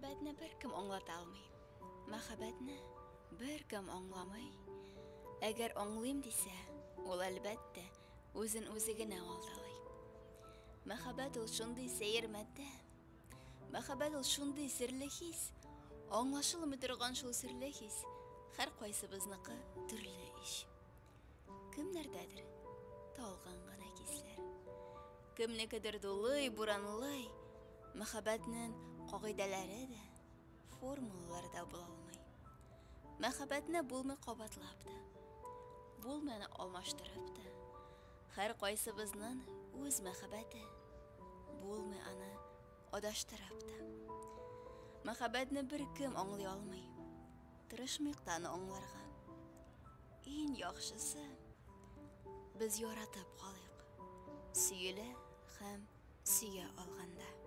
Мәхәббәтне беркем аңлата алмый. Мәхәббәтне беркем аңламый. Әгәр аңлыйм дисә, ул әлбәттә үзен үзе генә алдалый. Мәхәббәт ул шундый сәер матдә. Мәхәббәт ул шундый серле хис. Аңлашылмый торган шул серле хис һәркайсыбызныкы төрле ич. Кемнәрдәдер талгын гына хисләр. Кемнекедер дулый, буранлый. Мәхәббәтнең кагыйдәләре дә, формулалары да була алмый. Мәхәббәтне булмый кабатлап та, булмый аны алмаштырып та. Һәр кайсыбызның үз мәхәббәте. Булмый аны адаштырып та. Мәхәббәтне беркем аңлый алмый. Тырышмыйк та аны аңларга. Иң яхшысы, без яратып калыйк. Сөелә һәм сөя алганда.